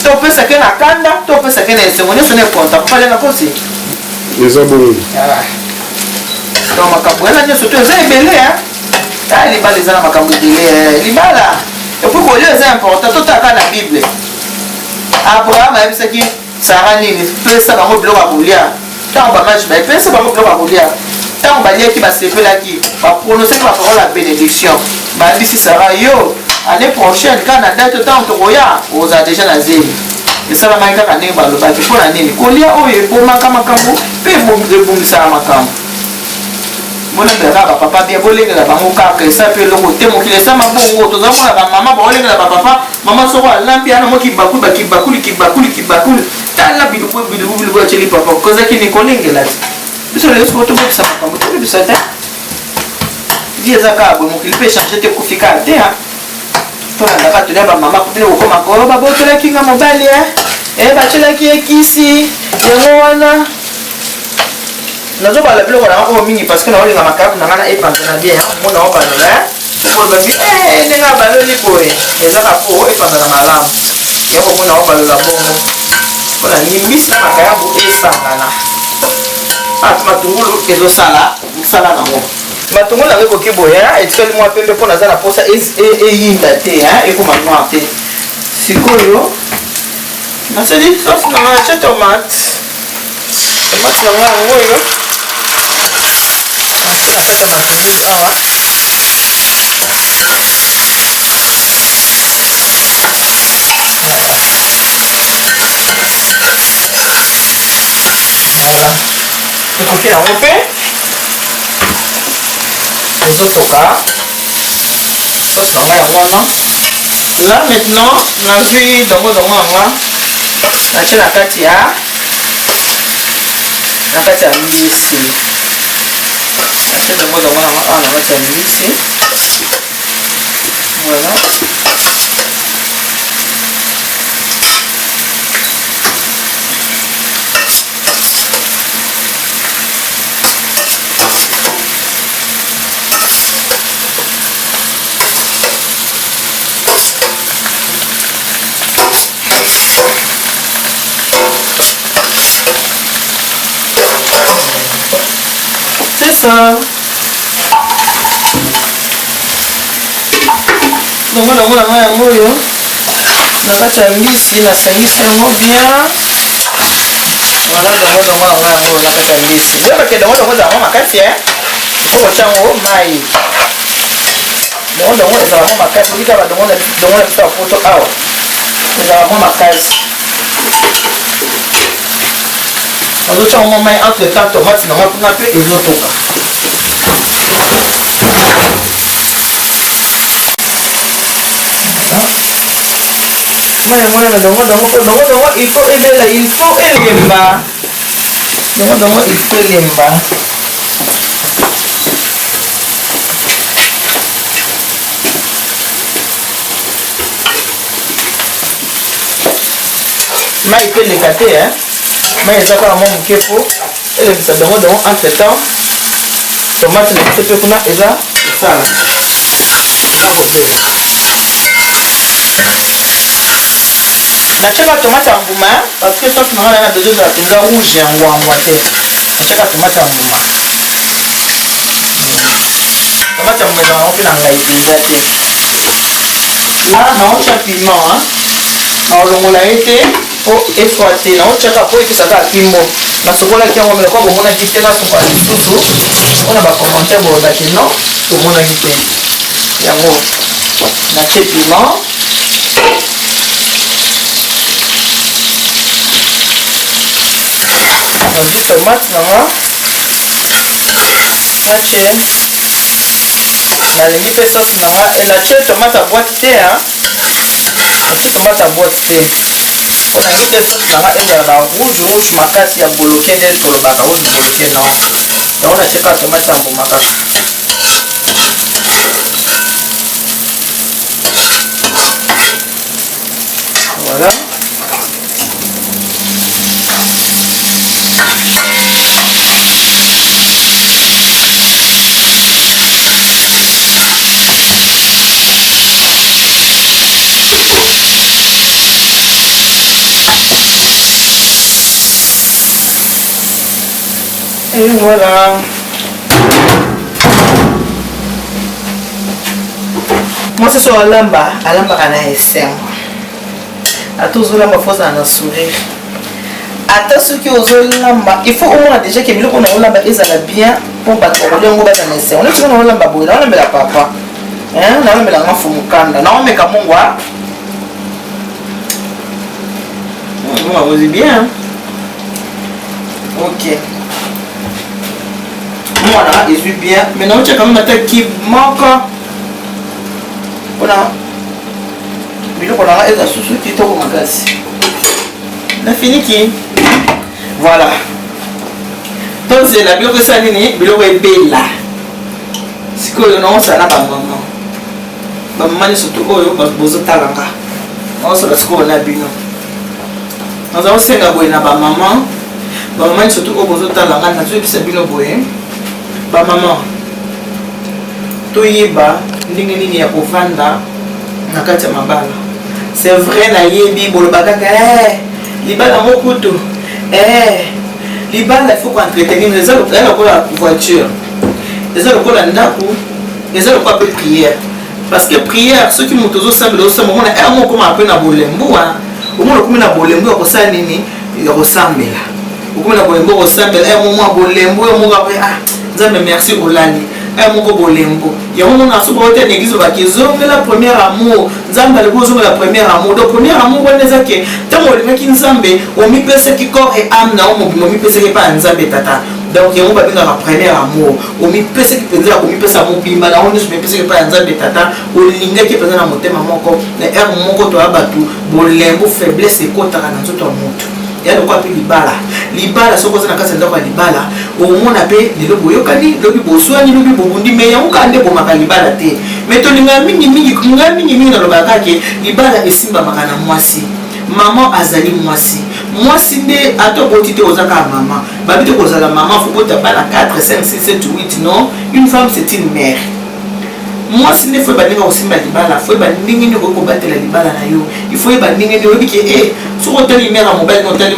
To opesaki na kanda, to opesaki na esengo? Nyonso na ekonta kofalenga kosi. Eza bongo. Donc makambo wana nyonso to eza ebele. Ta libala eza na makambo ebele. Libala et puis kolia eza important. Totaka na Bible, Abraham ayebisaki Sara nini? Pesa bango biloko ya kolia. Ntango bamages bayepesa bango biloko ya kolia, ntango baliaki, basepelaki, baprononçaki baparole ya bénédiction, bayebisi Sara: yo, année prochaine kaka na date, ntango tokoya, ozala déjà na zemi. Esalamaki kaka ndenge balobaki. Mpo na nini? Kolia oyo ebomaka makambo mpe ebongisaka makambo. Bolengela kaka bapapa bien, bolengela bango kaka, esa mpe eloko te. Mokili esa mabongo, tozomona bamama baolengela bapapa. Mama soko alambi ana mo kibakuli, bakibakuli, kibakuli, kibakuli, tala bilubu, bilubu, bilubu atieli papa. Kozaki ni kolengela te. Biso lelo soko tobokisa makambo, tobebisa te. Vie eza kaka boye, mokili mpe change te, ekufi kaka te. Tolandaka tolia bamama bino kokoma ko babotolaki nga mobali, e batielaki ye kisi. Yango wana nazobala biloko nanga oyo mingi, parce que naolinga makabu na nga na epanzana bien. Mona obalola, olobi ndenge abaloli boye, ezaka po epanzana malamu. Yango mona obalola bongo mpona mbisi na makayabu esangana. Ati matungulu ezosala mosala nango. Matungulu nango ekoki boye, etikali mwa pembe mpo naza na mposa eyinda te, ekoma noir te. Sikoyo nasali sauce nanga, natie tomate. Tomate nanga yango oyo natie na kati ya matungulu awa. Voilà, ekoki yango mpe ezotoka. Sauce na ngai yango wana. Là maintenant nazwi dongo dongo yanga, natie na kati ya mbisi. Natie dongo dongo yango awa na kati ya mbisi. Voilà. C'est ça. Dongo dongo na ngai yango oyo na kati ya mbisi, nasangisi yango bien. Voilà, dongo dongo yango yango oyo na kati ya mbisi. Boyebake dongo dongo ezala mwa makasi, il faut kotia yango mai. Dongo dongo ezala mwa makasi. Obika badongo dongo na biso ya poto awa, ezala mwa makasi. Nazotia yango mwa mai. Entre temps tomate nango kuna mpe ezotoka. Mai yango wana na dongo dongo, mpo dongo dongo il faut ebela, il faut elemba. Dongo dongo il faut elemba. Mai mpe eleka te, mai eza kaka mwa moke mpo elembisa dongo dongo. Entre temps tomate na biso mpe kuna eza kosala, eza kobela. Natiaka tomate ya mbuma parce que sauce nanga na besoin ezala mpenza rouge ya ngwangwa te. Natiaka tomate ya mbuma. Tomate ya mbuma ezalaka mpe na ngai mpenza te. La naotya piment, naolongola ye te. Po efwa te, naotiaka po epesa kaka kimbo. Nasokolaki yango mais lokola bomonaki te nasokola lisusu mpona ba commentaire bolobaki non tomonaki te. Yango natie piment. Nazwi tomate na nga natie, nalingi mpe sauce na nga e natie tomate ya boite te hein. Natie tomate ya boite te mpo nalingi te sauce na nga ezala ba rouge rouge makasi ya boloke nde tolobaka rouge boloke non, yango natie kaka tomate ya mbuma kaka. Voilà. Et voilà. Mwasi so alamba, alambaka na esengo. Ata ozolamba fo ozala na sourire. Ata soki ozolamba, il faut omona déjà ke biloko na olamba ezala bien mpo bato bakolia yango bazala na esengo. Neti nga naolamba boye, naolambela papa, naolambela nga mfumu kanda, naomeka mungwa. Mungwa ozi bien. Ok. Mwana ezwi bien, mais naotia quand même ata cube moko mpona biloko na nga eza susu kitoko makasi. Nafiniki. Voilà. Tozela biloko esala nini? Biloko ebela. Sikoyo naosala na bamama. Bamama nyonso to oyo bozotala nga. Naosala sikoyo na bino. Naza kosenga boye na bamama. Bamama nyonso to oyo bozotala nga, nazoyebisa bino boye. Bamama, toyeba ndenge nini ya kovanda na kati ya mabala. C'est vrai, nayebi boloba kaka libala mokutu, libala il faut koentretenir. Eza lokola voiture, eza lokola ndako, eza lokola mpe prière. Parce que prière, soki moto ozosambela, ozosambela, omona ere moko okoma mpe na bolembu, omona okomi na bolembu ya kosala nini, ya kosambela. Okomi na bolembu ya kosambela, ere moko mwa bolembu yo moko apres, ah Nzambe merci, olali ere moko bolembu. Yango mona soki ote na église obaki ezongela premier amour. Nzambe alobi ozongela premier amour. Donc premier amour wana eza ke ntango olingaki Nzambe, omipesaki corps et âme na yo mobimba, omipesaki epai ya Nzambe tata. Donc yango babengaka premier amour. Omipesaki mpenza ya komipesa mobimba na yo nyonso, omipesaki epai ya Nzambe tata, olingaki mpenza na motema moko. Na ere moko toya bato, bolembu, faiblesse ekotaka na nzoto ya motu. Ya lokola mpe libala. Libala, soki oza na kati ya ndako ya libala, omona mpe lelo boyokani, lobi boswani, lobi bobundi, me yango kaka nde bomaka libala te. Me tolingaka mingimingi, ngai mingimingi nalobaka kaka ke libala esimbamaka na mwasi. Mama azali mwasi, mwasi nde ata oboti te, oza kaka mama. Babi te kozala mama fo bota bana 4 5 6 7 8, non. Une femme, c'est une mère. Mwasi nde fo yeba ndenge akosimba libala, fo yeba ndenge nini okoki kobatela libala na yo. Il faut yeba ndenge nini oyebi ke soki otali mare ya mobali, otali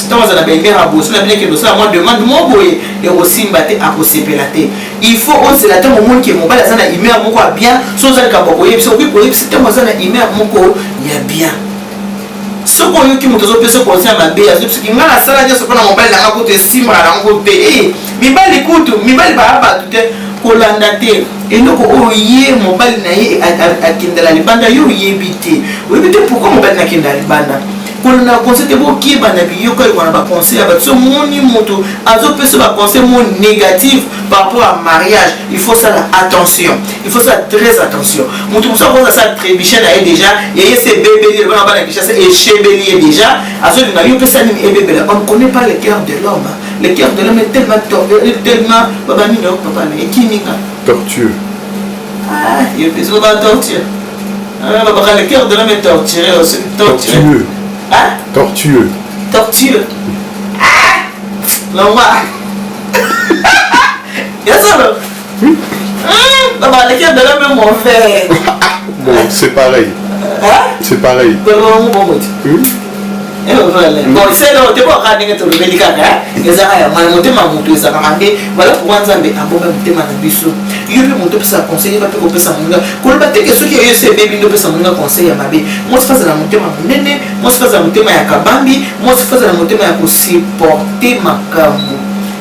ntango azala ba humeur ya boye, so na bino ekende osala mwa demande mo boye, ekosimba te, akosepela te. Il faut ozela ntango omoni ke mobali aza na humeur moko ya bien. So oza likambo ya koyebisa, okoki koyebisa ntango aza na humeur moko ya bien. Soki oyoki moto azopesa conseil ya mabe, azoyebisaki ngai nasala nyonso mpona mobali nanga, kutu esimbaka nango te, mibali kutu mibali baya bato te, kolanda te. Eloko oyo ye mobali na ye akendela libanda, yo oyebi te, oyebi te pourquoi mobali na akendela libanda. Kolanda conseil te, bokeba na biyoka yoka na baconseil ya bato. So omoni moto azopesa baconseil mo négative par rapport à mariage, il faut sala attention, il faut sala très attention. Moto mosusu akoza asala trébuche na ye déjà, yaye se ebebeli bana bana Kinshasa, eshebeli ye déjà, azolinga yo opesa nini ebebela. On ne connaît pas le cœur de l'homme. Le cœur de l'homme est tellement tellement baba nini papa ekininga. Tortueux. Ah, yo mpe soki ba torture, babaka le cœur de l'homme est torturé aussi. Tortueux. Hein? Tortueux. Tortueux. Ah, longwa ya solo. Baba, le cœur de l'homme est mauvais. Bon, c'est pareil. Hein? C'est pareil. Bon. Bon, selo te boka ndenge tolobeli kaka ezaka ya mwana motema moto ezalaka mabe. Voilà pourquoi Nzambe abomba motema na biso. Yo mpe moto opesa conseil, yeba mpe kopesa moninga. Koloba te ke soki oyo esi ebebi nde opesa moninga conseil ya mabe. Mwasi faut azala motema monene, mwasi faut azala motema ya kabambi, mwasi faut azala motema ya kosupporter makambo.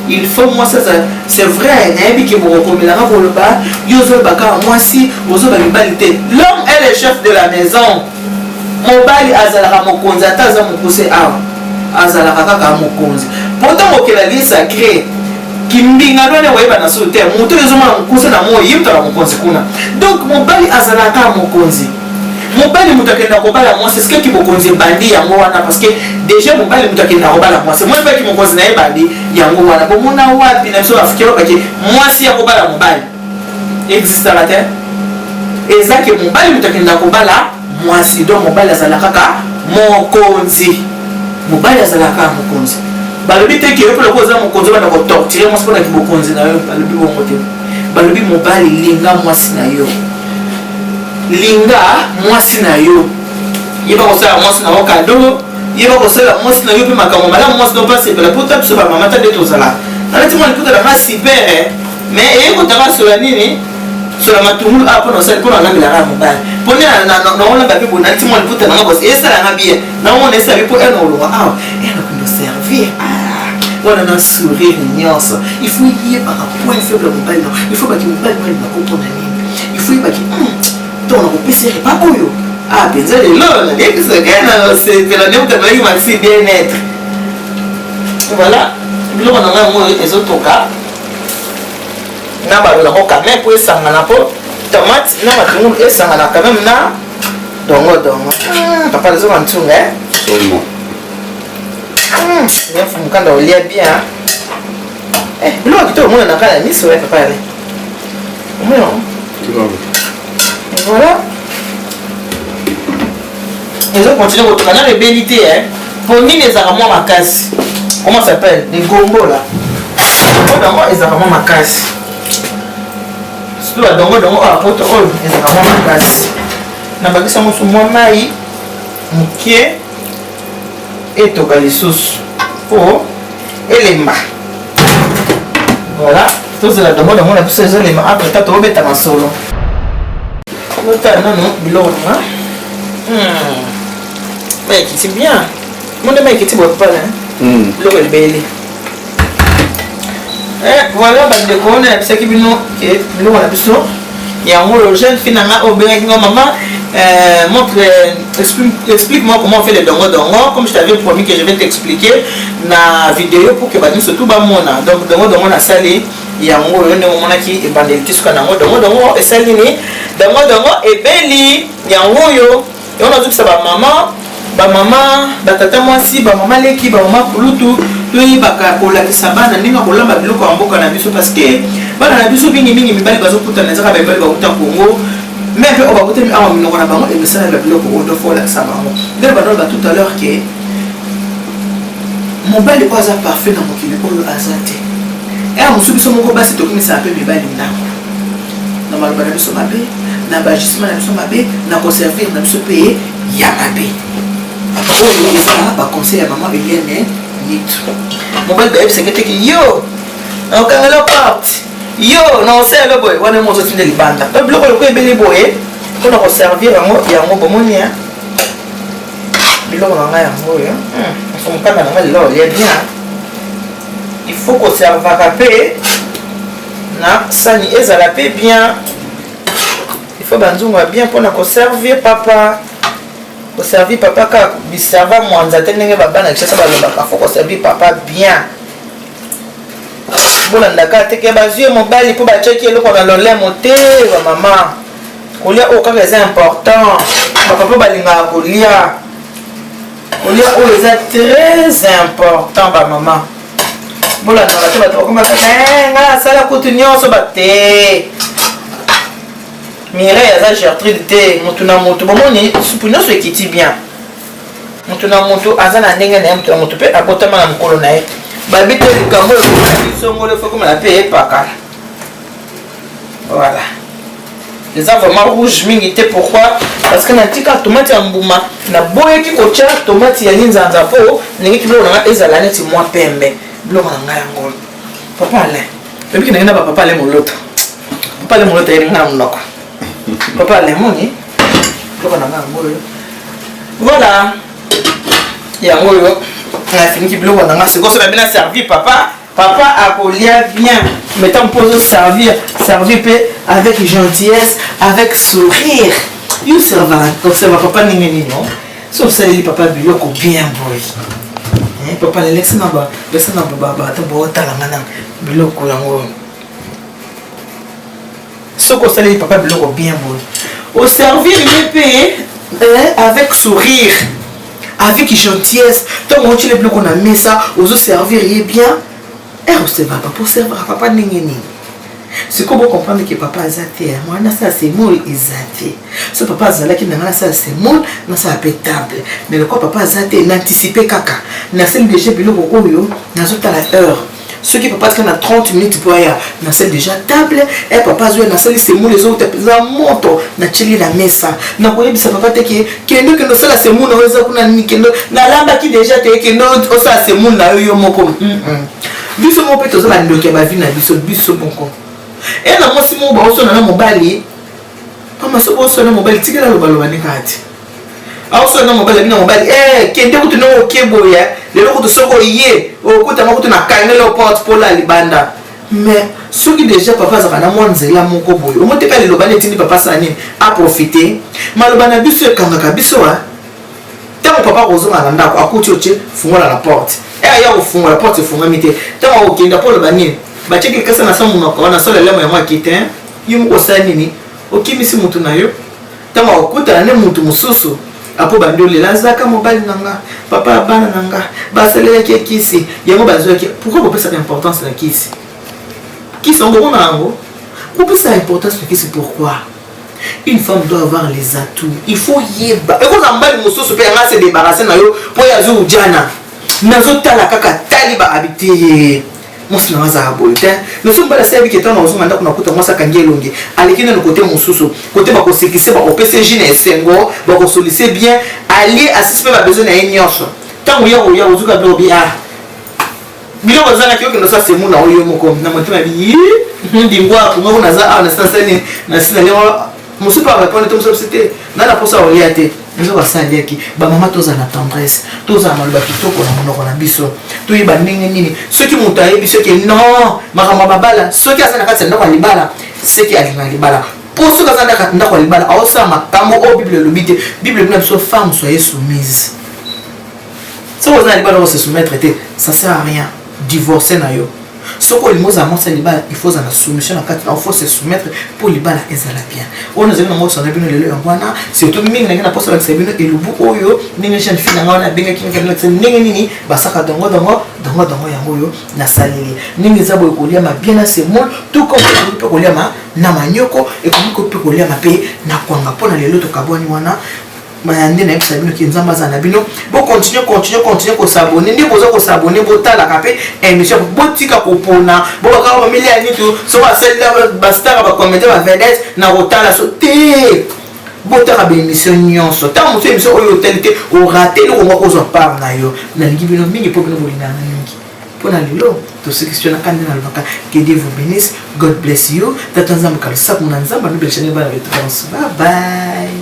Il faut mwasi azala. C'est vrai, nayebi ke bokokomelanga koloba yo ozoloba kaka mwasi, ozoba mibali te. L'homme est le chef de la maison. Mobali azalaka mokonzi, ata aza mokuse awa azalaka kaka mokonzi. Po ntango okela lieu sacré kimbinga wana oyeba na so te, moto oyo ozomona mokuse na moi, ye moto aka mokonzi kuna. Donc mobali azalaka mokonzi. Mobali moto akenda kobala mwasi, eske kimokonzi ebandi yango wana? Parce que déjà mobali moto akenda kobala mwasi, mwasi mpe kimokonzi na ye ebandi yango wana. Bomona wapi na biso Afrika babaki mwasi ya kobala mobali? Existaka te. Eza ke mobali moto akenda kobala mwasi. Donc mobali azala kaka mokonzi, mobali azalaka kaka mokonzi. Balobi te ke yo mpe lokola oza mokonzi obanda kotorturer mwasi mpona kibokonzi na yo. Balobi bongo te. Balobi mobali, linga mwasi na yo, linga mwasi na yo, yeba kosala mwasi na yo cadeau, yeba kosala mwasi na yo mpe makambo malamu, mwasi na yo mpe asepela. Mpo ta biso bamama ta nde tozala, nalati mwa liputa na nga super, mais eye kotanga sola nini, sola matungulu awa mpona osali, mpona olambelaka ya mobali, mpo nde naolamba mpe boye, nalati mwa liputa nanga bosi, esalanga bien, naomona esala bi mpo ena olonga awa ena kondo servir wana na sourire nyonso. Il faut yebaka point faible ya mobali na. Il faut baki mobali malingako mpona nini. Il faut yebaki ntongo na kopesa repas oyo mpenza lelo nalekisaka na sepela nde moto amelaki maxi bien-être. Voilà, biloko na ngai yango ezotoka na balolako quand même mpo esangana, mpo tomate na matungulu esangana quand même na dongo dongo. Papa, ezoka ntunga. Mokanda olia bien. Biloko kitoko omona na kaka na miso ya papa yale, omona. Voilà, ezocontinuer kotoka nano, ebeli te. Po nini ezalaka mwa makasi? Comment s'appelle les gombo là? Dongo ezalaka mwa makasi, surtout badongo dongo oyo apoto oyo ezalaka mwa makasi. Nabakisa mosu mwa mai mokie, etoka lisusu po elemba. Voilà, tozela dongo dongo na biso ezolemba. Après ta tobeta masolo. Totala nano biloko nanga. Mai ekiti bien, monde mai ekiti boye pala, biloko ebele. Voilà bandeko, wana nayebisaki bino ke biloko na biso yango oyo. Jeune fille nanga oyo obengaki nga: "Mama, montre, explique moi comment on fait le dongo dongo." Comme je t'avais promis que je vais t'expliquer na vidéo pour que bato surtout bamona. Donc dongo dongo nasali yango oyo, ndenge omonaki ebandeli ti suka nango. Dongo dongo esali nini? Dongo dongo ebeli yango oyo. Yango nazokisa bamama, bamama, batata mwasi, bamama leki, bamama kulutu, toyebaka kolakisa bana ndenge kolamba biloko ya mboka na biso, parce que bana na biso mingimingi mibali bazokutana ezaka bamibali bakuta Congo, mais mpe oyo bakutami awa, minoko na bango emesana na biloko oyo. Donc olakisa bango ndenge banaloba tout à l'heure ke mobali oyo aza parfait na mokili oyo aza te. Aya mosusu, biso moko basi tokomisaka mpe mibali ndako na maloba na biso mabe, na baagissement na biso mabe, na koservir na biso mpe ya mabe. Oyo eza baconseil ya mama Eliane Nitu. Mobali bayebisaki teki yo nakokangela porte, yo na osala boye, wana mo ozotinda libanda. To biloko loko ebeli boye mpona koservir yango, yango bomoni ya biloko na ngai yango oyo. Mokanda na ngai lelo olia bien. Il faut koservaka mpe na sani ezala mpe bien. Il faut banzungu ya bien mpona koservir papa. Koservir papa kaka biserva mwanza te, ndenge babana Kinshasa balobaka. Faut koservir papa bien. Bolandaka te ke bazwi ye mobali mpo batiaki eloko na lolemo te. Bamama, kolia oyo kaka eza important. Bapapa balingaka kolia, kolia oyo eza très important. Bamama, bolandaka te bato bakoma kaka ngai asala kutu nyonso bate. Mireille aza Gertrude te. Motu na motu, bomoni supu nyonso ekiti bien. Motu na motu aza na ndenge na ye, motu na motu mpe abotama na mokolo na ye. Babi te likambo oyo lisongolo efo komela mpe epakala. Voilà. Eza vraiment rouge mingi te. Pourquoi? Parce que natika tomate ya mbuma, naboyaki kotya tomate ya linzanza mpo ndenge biloko na ngai ezala neti mwa pembe. Biloko na ngai yango, papa Alain, oyebiki ndenge na bapapa Alain Moloto. Papa Alain Moloto ayeli ngai na monoko. Papa Alain, moni biloko na ngai yango oyo. Voilà, yango oyo nafiniki biloko na ngai. Sikoyo so na bino servir papa, papa akolia bien. Mais ntango mpo ozoservir, servir mpe avec gentillesse, avec sourire. Yo oserva papa ndenge nini? No so osaleli papa biloko bien boye, papa lelekisa na lesa na bato baotalanga na biloko yango. Soki osaleli papa biloko bien boye, oservir ye mpe avec sourire, avec gentillesse. Ntango otyele biloko na mesa, ozoservir ye bien. Ere oservaka papa, oservaka papa ndenge nini? Sikoyo bocomprendre ke papa aza te, mwana nasala semoule eza te. So papa azalaki na ngai, nasala semoule, nasala mpe table. Mais lokola papa aza te, naanticipe kaka, nasali déjà biloko oyo. Nazotala heure, soki papa atika na 30 minutes mpo aya, nasali déjà table. E papa azoya, nasali semoule, ezouta mpenza moto, natieli na mesa. Nakoyebisa papa te ke kende, kende osala semoule oyo eza kuna nini, kende, nalambaki déjà te, kende osala semoule na yo yo moko. Biso moko mpe toza bandoki ya bavie na biso, biso moko. E na mwasi moko baosona na mobali, mama, so boosona mobali, tikela alobaloba nde kaka te. Aosona na mobali, abi na mobali: "Eh, kende kutu ndenge okeboya lelo kutu, soki oye okutanga kutu na kangela porte mpola libanda." Mais soki déjà papa azalaka na mwa nzela moko boye, omoteka liloba neti nini, papa asala nini? Aprofite. Maloba na biso ekangaka biso. A ntango papa akozonga na ndako, akuti otie fungola na porte, e aya kofungola porte, efungami te. Ntango akokenda mpo oloba nini? Batiaki likasa na sa monoko wana, sala elemo yango aki te. Yo moko osala nini? Okimisi mutu na yo. Ntango akokutana nde mutu mosusu, apo bandi olela: "Azaka mobali na nga, papa ya bana na nga, basalelaki ekisi yango, bazwaki." Pourquoi bopesaka importance na kisi? Kisi yango bomona yango, bopesaka importance na kisi pourquoi? Une femme doit avoir les atouts. Il faut yeba, ekozala mobali mosusu mpe yanga se débarrasse na yo mpo ye azwi ujana. Nazotala kaka, tali baabi te, mwasi nanga azala boye te. Mais so mobali asayebi ke ntango nazonga ndako, nakuta mwasi akangi elongi, aleki nano kote mosusu, kote bakosekise, bakopesa ji na esengo, bakosolise bien, alie, asisi mpe babesoin na ye nyonso. Ntango ya koya kozuka biloko bi, ah, biloko ezalaki, okende osala semu na oyo moko na motema bi ndingwa ngoko naza awa, nasali nasi nalia. Mosusu mpe arépondre te, mosusu te, nga na mposa kolia te. Nzoka asaliaki. Bamama, tozala na tendresse, tozala maloba kitoko na monoko na biso. Toyeba ndenge nini soki moto ayebi soki non makambo ya babala. Soki aza na kati ya ndako ya libala, seki alingaka libala, mpo soki aza ndako ya libala, aosala makambo oyo Bible elobi te. Bible elobi na biso: "Femme, soyez soumise." Soki oza na libala, oko se soumettre te, ça sert à rien, divorce na yo. Soki olingi ozala mwasi ya libala, il faut ozala na soumission na kati na, il faut se soumettre mpo libala ezala bien. Oyo nazali nango osana bino lelo yango wana. Surtout mingi ndenge naposa lakisa bino elubu oyo, ndenge jeune fille nanga wana abengaki ngai, ndenge nini basaka dongo dongo dongo dongo. Yango oyo nasaleli, ndenge eza boye, koliama bien na semoule, tout comme ekoki mpe koliama na manioko, ekoki mpe koliama mpe na kwanga. Mpo na lelo tokabwani wana nde nayebisa bino ke Nzambe aza na bino. Bocontinue, continue, continue kos'abonner. Nde boza kos'abonner, botalaka mpe émission, botika kopona bobakaka bamili ya nitu. Soki basali bastars, bacomédien, bavedette na kotala so te, botaka baémission nyonso. Ntango mosusu émission oyo otali te, orater eloko moko, ozwa part na yo. Nalingi bino mingi mpo bino bolingana mingi. Mpo na lelo tosikisi na kande, nalobaka que Dieu vous bénisse, God bless you. Tata Nzambe kalusaku na Nzambe anobelishani bana betu banso. Bye bye.